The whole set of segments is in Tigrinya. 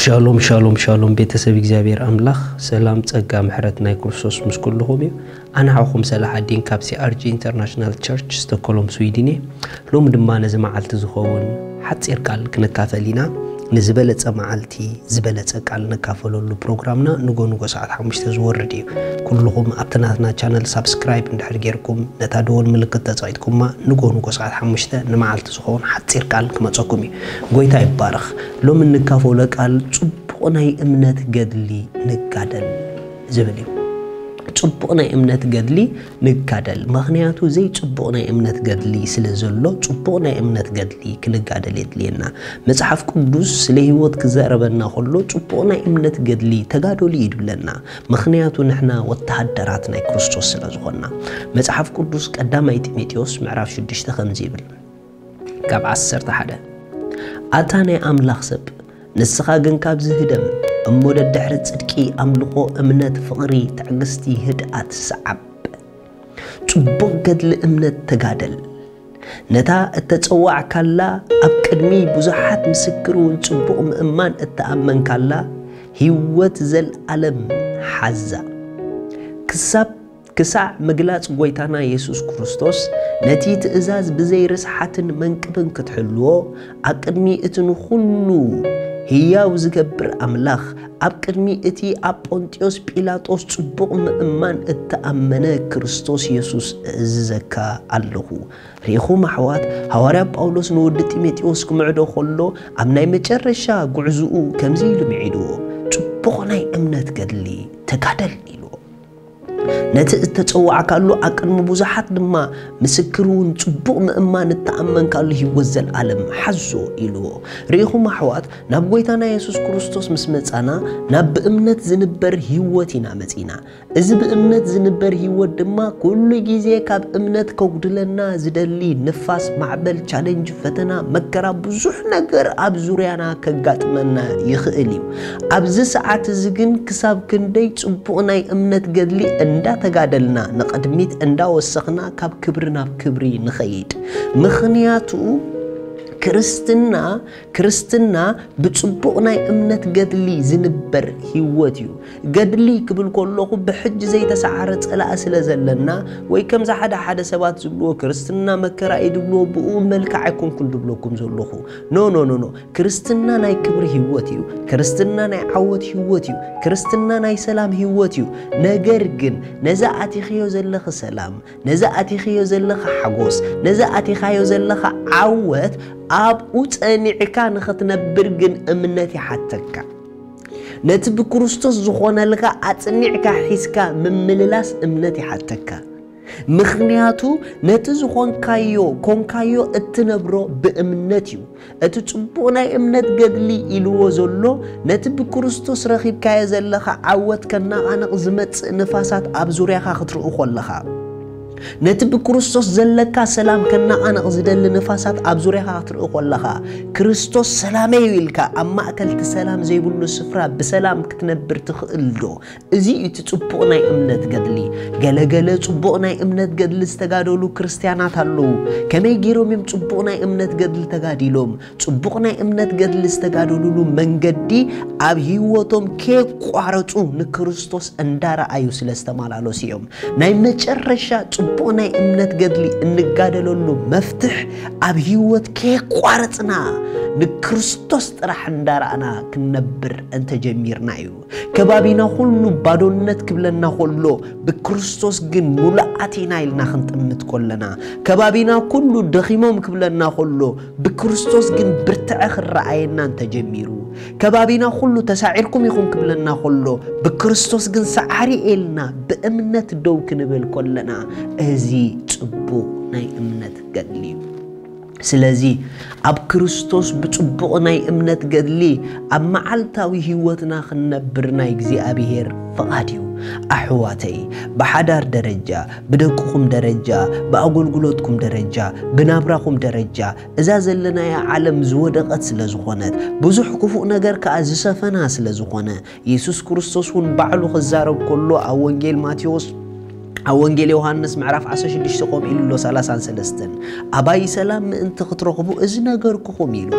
ሻሎም ሻሎም ሻሎም፣ ቤተሰብ እግዚኣብሔር ኣምላኽ ሰላም፣ ጸጋ፣ ምሕረት ናይ ክርስቶስ ምስ ኩልኹም እዩ። ኣነ ሓውኹም ሰላሓዲን ካብ C R G International Church ስቶኮሎም ስዊድን እየ። ሎሚ ድማ ነዚ መዓልቲ ዝኸውን ሓጺር ቃል ክንካፈል ኢና። ንዝበለጸ መዓልቲ ዝበለጸ ቃል ንካፈለሉ ፕሮግራምና ንጎ ንጎ ሰዓት ሓሙሽተ ዝወርድ እዩ። ኩልኹም ኣብቲ ናትና ቻነል ሳብስክራይብ እንድሕር ጌርኩም፣ ነታ ደወል ምልክት ተጸቒጥኩማ፣ ንጎ ንጎ ሰዓት ሓሙሽተ ንመዓልቲ ዝኸውን ሓጺር ቃል ክመጸኩም እዩ። ጎይታ ይባረኽ። ሎሚ እንካፈሎ ቃል ጽቡቕ ናይ እምነት ገድሊ ንጋደል ዝብል እዩ። ጽቡቕ ናይ እምነት ገድሊ ንጋደል። ምኽንያቱ ዘይጽቡቕ ናይ እምነት ገድሊ ስለ ዘሎ፣ ጽቡቕ ናይ እምነት ገድሊ ክንጋደል የድልየና። መጽሓፍ ቅዱስ ስለ ህይወት ክዛረበና ከሎ፣ ጽቡቕ ናይ እምነት ገድሊ ተጋደሉ እዩ ዝብለና። ምኽንያቱ ንሕና ወተሃደራት ናይ ክርስቶስ ስለ ዝኾንና። መጽሓፍ ቅዱስ ቀዳማይ ጢሞቴዎስ ምዕራፍ ሽዱሽተ ከምዚ ይብል፣ ካብ ዓሰርተ ሓደ፣ ኣታ ናይ ኣምላኽ ሰብ፣ ንስኻ ግን ካብዚ ህደም፣ እሞ ደድሕሪ ጽድቂ፣ ኣምልኾ፣ እምነት፣ ፍቕሪ፣ ትዕግስቲ፣ ህድኣት ሰዓብ። ጽቡቕ ገድሊ እምነት ተጋደል። ነታ እተጸዋዕካላ፣ ኣብ ቅድሚ ብዙሓት ምስክር እውን ጽቡቕ ምእማን እተኣመንካላ፣ ህይወት ዘልኣለም ሓዛ። ክሳብ ክሳዕ ምግላጽ ጐይታና የሱስ ክርስቶስ፣ ነቲ ትእዛዝ ብዘይ ርስሓትን መንቅብን ክትሕልዎ፣ ኣብ ቅድሚ እቲ ንኹሉ ህያው ዝገብር ኣምላኽ፣ ኣብ ቅድሚ እቲ ኣብ ጶንጥዮስ ጲላጦስ ጽቡቕ ምእማን እተኣመነ ክርስቶስ የሱስ እእዝዘካ ኣለኹ። ርኢኹም ኣሕዋት፣ ሃዋርያ ጳውሎስ ንወዲ ጢሞቴዎስ ክምዕዶ ከሎ፣ ኣብ ናይ መጨረሻ ጉዕዝኡ ከምዚ ኢሉ ምዒድዎ፣ ጽቡቕ ናይ እምነት ገድሊ ተጋደል ኢልዎ። ነቲ እተጸዋዕካሉ ኣብ ቅድሚ ብዙሓት ድማ ምስክር እውን ጽቡቕ ምእማን እተኣመንካሉ ህይወት ዘለኣለም ሓዞ ኢልዎ። ርኢኹም ኣሕዋት፣ ናብ ጐይታና የሱስ ክርስቶስ ምስ መጻና ናብ ብእምነት ዝንበር ህይወት ኢና መጺና። እዚ ብእምነት ዝንበር ህይወት ድማ ኩሉ ግዜ ካብ እምነት ከጉድለና ዝደሊ ንፋስ፣ ማዕበል፣ ቻለንጅ፣ ፈተና፣ መከራ፣ ብዙሕ ነገር ኣብ ዙርያና ከጋጥመና ይኽእል እዩ። ኣብዚ ሰዓት እዚ ግን ክሳብ ክንደይ ጽቡቕ ናይ እምነት ገድሊ እንዳተጋደልና ንቕድሚት እንዳወሰኽና ካብ ክብሪ ናብ ክብሪ ንኸይድ። ምኽንያቱ ክርስትና፣ ክርስትና ብጽቡቕ ናይ እምነት ገድሊ ዝንበር ህይወት እዩ። ገድሊ ክብል ከለኹ ብሕጂ ዘይተሰዓረ ጸላኢ ስለ ዘለና፣ ወይ ከምዚ ሓደ ሓደ ሰባት ዝብልዎ ክርስትና መከራ እዩ ዝብልዎ፣ ብኡ መልክዕ ኣይኮንኩን ዝብለኩም ዘለኹ። ኖ፣ ኖ፣ ኖ፣ ኖ። ክርስትና ናይ ክብሪ ህይወት እዩ። ክርስትና ናይ ዓወት ህይወት እዩ። ክርስትና ናይ ሰላም ህይወት እዩ። ነገር ግን ነዚ ኣቲኽዮ ዘለኺ ሰላም፣ ነዚ ኣቲኽዮ ዘለኻ ሓጎስ፣ ነዚ ኣቲኻዮ ዘለኻ ዓወት ኣብኡ ጸኒዕካ ንኽትነብር ግን እምነት ይሓተካ። ነቲ ብክርስቶስ ዝኾነልካ ኣጽኒዕካ ሒዝካ ምምልላስ እምነት ይሓተካ። ምኽንያቱ ነቲ ዝኾንካዮ ኮንካዮ እትነብሮ ብእምነት እዩ። እቲ ጽቡቕ ናይ እምነት ገድሊ ኢልዎ ዘሎ ነቲ ብክርስቶስ ረኺብካዮ ዘለኻ ዓወት ከናቓንቕ ዝመጽእ ንፋሳት ኣብ ዙርያኻ ክትርኢ ከለኻ፣ ነቲ ብክርስቶስ ዘለካ ሰላም ከናቓንቕ ዝደሊ ንፋሳት ኣብ ዙርያኻ ክትርኢ ከለኻ፣ ክርስቶስ ሰላመይ እዩ ኢልካ ኣብ ማእከል እቲ ሰላም ዘይብሉ ስፍራ ብሰላም ክትነብር ትኽእል ዶ? እዚ እዩ እቲ ጽቡቕ ናይ እምነት ገድሊ። ገለገለ ጽቡቕ ናይ እምነት ገድሊ ዝተጋደሉ ክርስትያናት ኣለዉ። ከመይ ገይሮም እዮም ጽቡቕ ናይ እምነት ገድሊ ተጋዲሎም? ጽቡቕ ናይ እምነት ገድሊ ዝተጋደሉሉ መንገዲ ኣብ ህይወቶም ከየቋረጹ ንክርስቶስ እንዳረኣዩ ስለ ዝተመላለሱ እዮም። ናይ መጨረሻ ጽቡቕ ናይ እምነት ገድሊ እንጋደለሉ መፍትሕ ኣብ ህይወት ከየቋረጽና ንክርስቶስ ጥራሕ እንዳረኣና ክንነብር እንተጀሚርና እዩ። ከባቢና ኩሉ ባዶነት ክብለና ከሎ፣ ብክርስቶስ ግን ሙሉኣት ኢና ኢልና ክንጥምት ከለና፣ ከባቢና ኩሉ ደኺሞም ክብለና ከሎ፣ ብክርስቶስ ግን ብርትዐ ክረኣየና እንተጀሚሩ፣ ከባቢና ኩሉ ተሳዒርኩም ኢኹም ክብለና ከሎ፣ ብክርስቶስ ግን ሰዓሪ ኢልና ብእምነት ደው ክንብል ከለና፣ እዚ ጽቡቕ ናይ እምነት ገድሊ እዩ። ስለዚ ኣብ ክርስቶስ ብጽቡቕ ናይ እምነት ገድሊ ኣብ መዓልታዊ ህይወትና ክንነብር ናይ እግዚኣብሔር ፍቓድ እዩ። ኣሕዋተይ፣ ብሓዳር ደረጃ፣ ብደቅኹም ደረጃ፣ ብኣገልግሎትኩም ደረጃ፣ ብናብራኹም ደረጃ፣ እዛ ዘለናያ ዓለም ዝወደቐት ስለ ዝኾነት፣ ብዙሕ ክፉእ ነገር ከኣ ዝሰፈና ስለ ዝኾነ፣ የሱስ ክርስቶስ እውን ባዕሉ ክዛረብ ከሎ ኣብ ወንጌል ማቴዎስ፣ ኣብ ወንጌል ዮሃንስ ምዕራፍ ዓሰርተ ሽዱሽተ ከምኡ ኢሉ ኣሎ፣ ሰላሳን ሰለስተን፣ ኣባይ ሰላም ምእንቲ ክትረኽቡ እዚ ነገርኩኹም ኢሉ።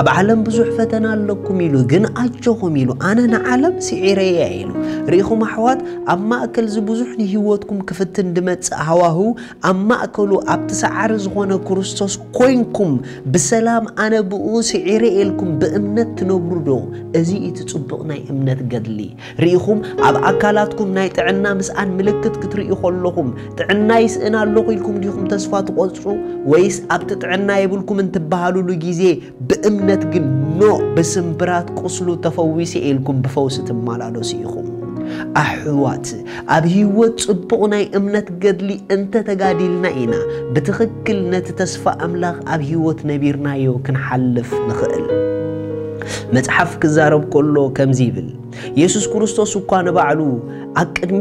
ኣብ ዓለም ብዙሕ ፈተና ኣለኩም ኢሉ፣ ግን ኣጆኹም ኢሉ፣ ኣነ ንዓለም ስዒረያ ኢሉ። ርኢኹም ኣሕዋት፣ ኣብ ማእከል እዚ ብዙሕ ንህይወትኩም ክፍትን ድመጽእ ሃዋህው፣ ኣብ ማእከሉ ኣብቲ ሰዓሪ ዝኾነ ክርስቶስ ኮይንኩም ብሰላም ኣነ ብኡ ስዒረ ኢልኩም ብእምነት ትነብሩ ዶ? እዚ እቲ ጽቡቕ ናይ እምነት ገድሊ። ርኢኹም ኣብ ኣካላትኩም ናይ ጥዕና ምስኣን ምልክት ክትርእዩ ከለኹም ጥዕና ይስእን ኣለኹ ኢልኩም ዲኹም ተስፋ ትቖጽሩ? ወይስ ኣብቲ ጥዕና የብልኩም እንትበሃሉሉ ግዜ ብእምነት ግን ኖ ብስምብራት ቁስሉ ተፈዊሰ ኢልኩም ብፈውሲ ትመላለሱ ኢኹም? ኣሕዋት ኣብ ህይወት ጽቡቕ ናይ እምነት ገድሊ እንተተጋዲልና ኢና ብትኽክል ነቲ ተስፋ ኣምላኽ ኣብ ህይወት ነቢርናዮ ክንሓልፍ ንኽእል። መጽሓፍ ክዛረብ ከሎ ከምዚ ይብል፣ የሱስ ክርስቶስ እኳ ንባዕሉ ኣብ ቅድሚ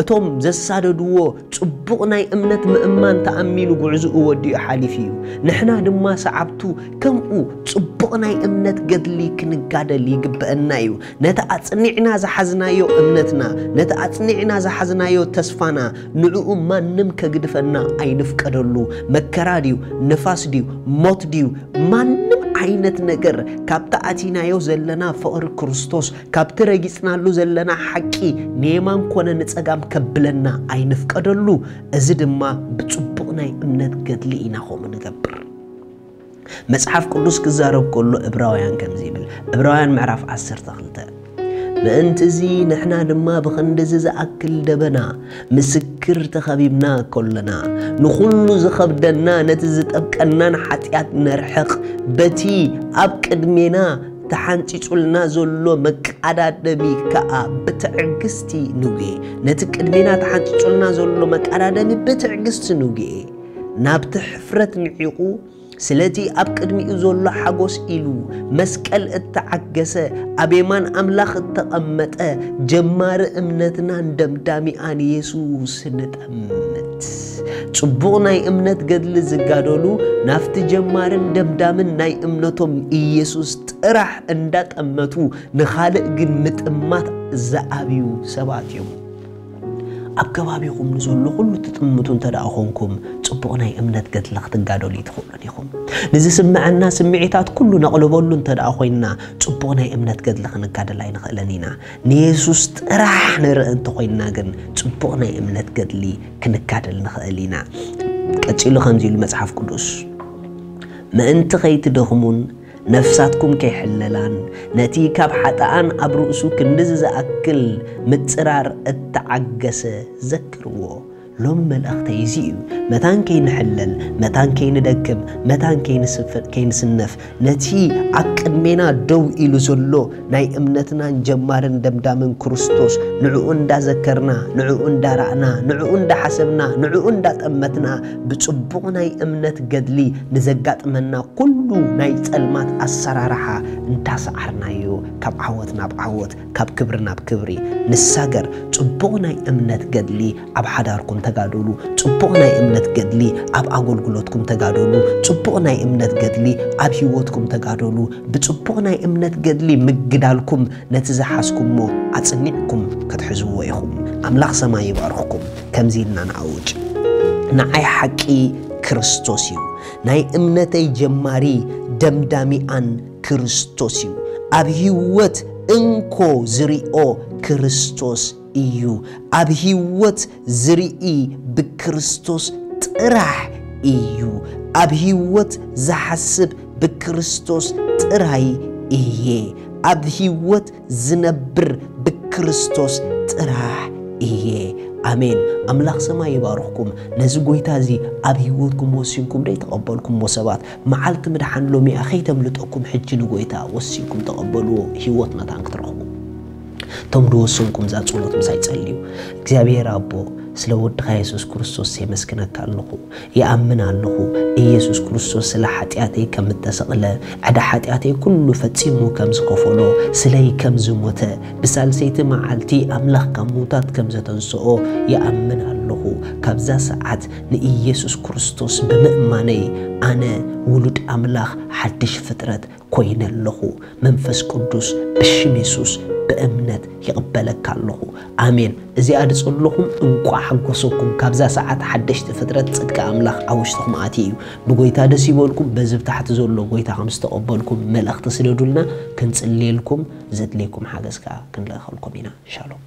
እቶም ዘሳደድዎ ጽቡቕ ናይ እምነት ምእማን ተኣሚኑ ጉዕዝኡ ወዲኡ ሓሊፉ እዩ። ንሕና ድማ ሰዓብቱ ከምኡ ጽቡቕ ናይ እምነት ገድሊ ክንጋደል ይግበአና እዩ። ነቲ ኣጽኒዕና ዝሓዝናዮ እምነትና፣ ነቲ ኣጽኒዕና ዝሓዝናዮ ተስፋና፣ ንዕኡ ማንም ከግድፈና ኣይንፍቀደሉ። መከራ ድዩ፣ ንፋስ ድዩ፣ ሞት ድዩ፣ ማንም ዓይነት ነገር ካብቲ ኣቲናዮ ዘለና ፍቕሪ ክርስቶስ፣ ካብቲ ረጊጽናሉ ዘለና ሓቂ ንየማን ኮነ ንጸጋም ከብለና ኣይንፍቀደሉ። እዚ ድማ ብጽቡቕ ናይ እምነት ገድሊ ኢና ከምኡ ንገብር። መጽሓፍ ቅዱስ ክዛረብ ከሎ ዕብራውያን ከምዚ ይብል፣ ዕብራውያን ምዕራፍ ዓሰርተ ክልተ፣ ምእንቲ እዚ ንሕና ድማ ብኽንድዚ ዝኣክል ደበና ምስክር ተኸቢብና ከለና፣ ንኹሉ ዝኸብደና ነቲ ዝጠብቀናን ሓጢኣት ነርሕቕ፣ በቲ ኣብ ቅድሜና ተሓንጺጹልና ዘሎ መቃዳደሚ ከኣ ብትዕግስቲ ንጉየ። ነቲ ቅድሜና ተሓንጺጹልና ዘሎ መቃዳደሚ ብትዕግስቲ ንጉየ። ናብቲ ሕፍረት ንዒቑ ስለቲ ኣብ ቅድሚኡ ዘሎ ሓጎስ ኢሉ መስቀል እተዓገሰ፣ ኣብ የማን ኣምላኽ እተቐመጠ፣ ጀማሪ እምነትናን ደምዳሚኣን የሱስ ንጠምት። ጽቡቕ ናይ እምነት ገድሊ ዝጋደሉ ናብቲ ጀማርን ደምዳምን ናይ እምነቶም ኢየሱስ ጥራሕ እንዳጠመቱ ንኻልእ ግን ምጥማት ዝኣብዩ ሰባት እዮም። ኣብ ከባቢኹም ንዘሎ ኩሉ ትጥምቱ እንተ ደኣ ኾንኩም፣ ጽቡቕ ናይ እምነት ገድሊ ክትጋደሉ ኣይትኽእሉን ኢኹም። ንዝስምዐና ስምዒታት ኩሉ ነቕልበሉ እንተ ደኣ ኾይንና፣ ጽቡቕ ናይ እምነት ገድሊ ክንጋደል ኣይንኽእልን ኢና። ንየሱስ ጥራሕ ንርኢ እንተ ኾይንና ግን፣ ጽቡቕ ናይ እምነት ገድሊ ክንጋደል ንኽእል ኢና። ቀጺሉ ከምዚ ኢሉ መጽሓፍ ቅዱስ፣ ምእንቲ ከይትደኽሙን ነፍሳትኩም ከይሕለላን፣ ነቲ ካብ ሓጥኣን ኣብ ርእሱ ክንድዚ ዝኣክል ምጽራር እተዓገሰ ዘክርዎ። ሎሚ መልእኽተይ እዚ እዩ። መታን ከይንሕለል፣ መታን ከይንደክም፣ መታን ከይንስፍ-፣ ከይንስነፍ፣ ነቲ ኣብ ቅድሜና ደው ኢሉ ዘሎ ናይ እምነትናን ጀማርን ደምዳምን ክርስቶስ፣ ንዕኡ እንዳዘከርና፣ ንዕኡ እንዳራእና፣ ንዕኡ እንዳሓሰብና፣ ንዕኡ እንዳጠመትና፣ ብጽቡቕ ናይ እምነት ገድሊ ንዘጋጥመና ኩሉ ናይ ጸልማት ኣሰራርሓ እንዳሰዓርናዮ፣ ካብ ዓወት ናብ ዓወት፣ ካብ ክብሪ ናብ ክብሪ ንሳገር። ጽቡቕ ናይ እምነት ገድሊ ኣብ ሓዳርኩም ተጋደሉ። ጽቡቕ ናይ እምነት ገድሊ ኣብ ኣገልግሎትኩም ተጋደሉ። ጽቡቕ ናይ እምነት ገድሊ ኣብ ህይወትኩም ተጋደሉ። ብጽቡቕ ናይ እምነት ገድሊ ምግዳልኩም ነቲ ዝሓዝኩሞ ኣጽኒዕኩም ክትሕዝዎ ኢኹም። ኣምላኽ ሰማይ ይባርኽኩም። ከምዚ ኢልና ንኣውጅ፣ ንዓይ ሓቂ ክርስቶስ እዩ። ናይ እምነተይ ጀማሪ ደምዳሚኣን ክርስቶስ እዩ። ኣብ ህይወት እንኮ ዝሪኦ ክርስቶስ እዩ። ኣብ ህይወት ዝርኢ ብክርስቶስ ጥራሕ እዩ። ኣብ ህይወት ዝሓስብ ብክርስቶስ ጥራይ እየ። ኣብ ህይወት ዝነብር ብክርስቶስ ጥራሕ እየ። ኣሜን። ኣምላኽ ሰማይ ይባርኽኩም። ነዚ ጎይታ እዚ ኣብ ህይወትኩም ወሲንኩም ደይተቐበልኩምዎ ሰባት፣ መዓልቲ ምድሓን ሎሚ እያ፣ ከይተምልጠኩም ሕጂ ንጎይታ ወሲንኩም ተቐበልዎ፣ ህይወት መታን ክትረኽቡ። እቶም ዝወሰንኩም እዛ ጸሎት ምሳይ ጸልዩ። እግዚኣብሔር ኣቦ፣ ስለ ወድኻ የሱስ ክርስቶስ የመስግነካ ኣለኹ። ይኣምን ኣለኹ፣ ኢየሱስ ክርስቶስ ስለ ሓጢኣተይ ከም እተሰቕለ፣ ዕዳ ሓጢኣተይ ኩሉ ፈጺሙ ከም ዝኸፈሎ፣ ስለይ ከም ዝሞተ፣ ብሳልሰይቲ መዓልቲ ኣምላኽ ካብ ምዉታት ከም ዘተንስኦ ይኣምን ኣለኹ። ኣለኹ። ካብዛ ሰዓት ንኢየሱስ ክርስቶስ ብምእማነይ ኣነ ውሉድ ኣምላኽ ሓድሽ ፍጥረት ኮይነ ኣለኹ። መንፈስ ቅዱስ ብሽም የሱስ ብእምነት ይቕበለካ ኣለኹ። ኣሜን። እዚኣ ድጸለኹም እንቋዕ ሓጎሰኩም። ካብዛ ሰዓት ሓደሽቲ ፍጥረት ጽድቂ ኣምላኽ ኣብ ውሽጥኹም ኣትዩ እዩ። ብጎይታ ደስ ይበልኩም። በዚ ብታሕቲ ዘሎ ጎይታ ከም ዝተቐበልኩም መልእኽቲ ስደዱልና፣ ክንጽልየልኩም፣ ዘድልየኩም ሓገዝ ከኣ ክንልእኸልኩም ኢና። ሻሎም።